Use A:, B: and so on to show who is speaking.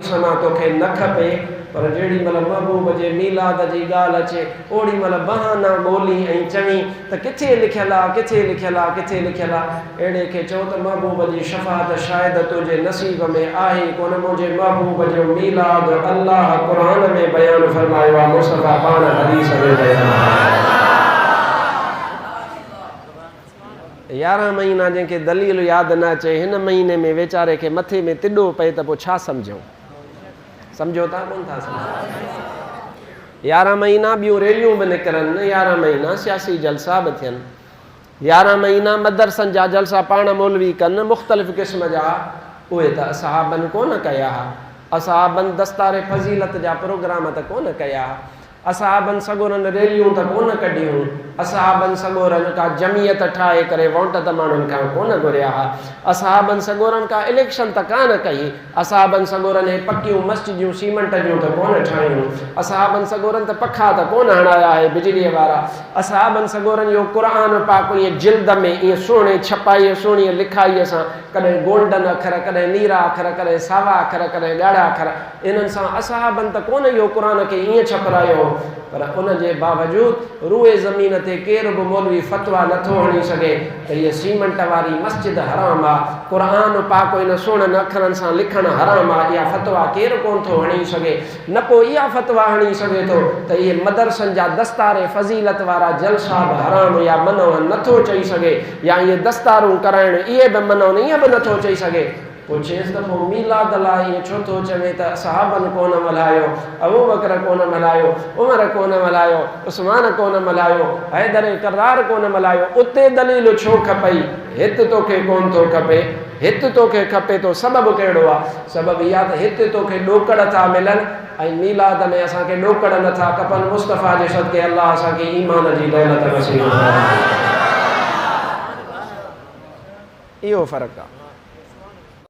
A: ثنا توکي نه کپي، پر جيڏي مھل محبوب جي ميلاد جي ڳالھ اچي، اوڏي مھل بهانا ڳولين ۽ چوين ته ڪٿي لکيل آ، ڪٿي لکيل آ، ڪٿي لکيل آ. اهڙي کي چئو ته محبوب جي شفاعت شايد تنهنجي نصيب ۾ آهي ئي ڪونه، منهنجي محبوب جو ميلاد الله قرآن ۾ بيان فرمايو آ، مصطفيٰ پاڻ حديث ۾ بيان فرمايو آ. يارهن مهينا جنهن کي دليل ياد نه اچي، هن مهيني ۾ ويچاري کي مٿي ۾ تڏو پئي ته پوء ڇا سمجهون؟ سمجهو ٿا ڪونه ٿا سمجهو؟ يارهن مهينا ٻيون ريليون به نڪرن، يارهن مهينا سياسي جلسا به ٿين، يارهن مهينا مدرسن جا جلسا پاڻ مولوي ڪن، مختلف قسم جا، اهي ته اصحابن ڪونه ڪيا ها، اصحابن دستار فضيلت جا پروگرام ته ڪونه ڪيا ها، اصحابن سڳورن ريليون ته ڪونه ڪڍيون، اصحابن سڳورن ڪا جمعيت ٺاهي ڪري وونٽ ته ماڻهن کان ڪونه گهريا ها، اصحابن سڳورن ڪا اليڪشن ته ڪانه ڪئي، اصحابن سڳورن هي پڪيون مسجديون سيمنٽ جون ته ڪونه ٺاهيون، اصحابن سڳورن ته پکا ته ڪونه هڻايا هي بجليء وارا، اصحابن سڳورن اهو قرآن پاڪ ائين جلد ۾ ائين سهڻي ڇپائيء سهڻيء لکائيء سان ڪڏهن گولڊن اکر، ڪڏهن نيرا اکر، ڪڏهن ساوا اکر، ڪڏهن ڳاڙها اکر، انهن سان اصحابن ته ڪونه اهو قرآن کي ائين ڇپرايو هو، پر ان جي باوجود روء زمين تي ڪير به مولوي فتويٰ نه ٿو هڻي سگهي ته هيء سيمنٽ واري مسجد حرام آ، قرآن پاڪ ان سهڻن اکرن سان لکڻ حرام آ، اها فتويٰ ڪير ڪونه ٿو هڻي سگهي، نه ڪو اها فتويٰ هڻي سگهي ٿو ته اهي مدرسن جا دستار فضيلت وارا جلسا به حرام يا منع نه ٿو چئي سگهي يا اهي دستارون ڪرائڻ اهي به منع ائين به نه ٿو چئي سگهي. پوء چيس ته پوء ميلاد لاء ائين ڇو ٿو چوين ته اصحابن ڪونه ملهايو، ابوبڪر ڪونه ملهايو، عمر ڪونه ملهايو، عثمان ڪونه ملهايو، حيدر ڪرار ڪونه ملهايو، اتي دليل ڇو کپئي، هت توکي ڪونه ٿو کپي، هت توکي کپي ٿو، سبب ڪهڙو آ؟ سبب اها ته هت توکي ڏوڪڙ ٿا ملن ۽ ميلاد ۾ اسان کي ڏوڪڙ نه ٿا کپن، مصطفيٰ جي صدقي الله اسان کي ايمان جي دولت نصيب فرمائي. اهو فرق آ.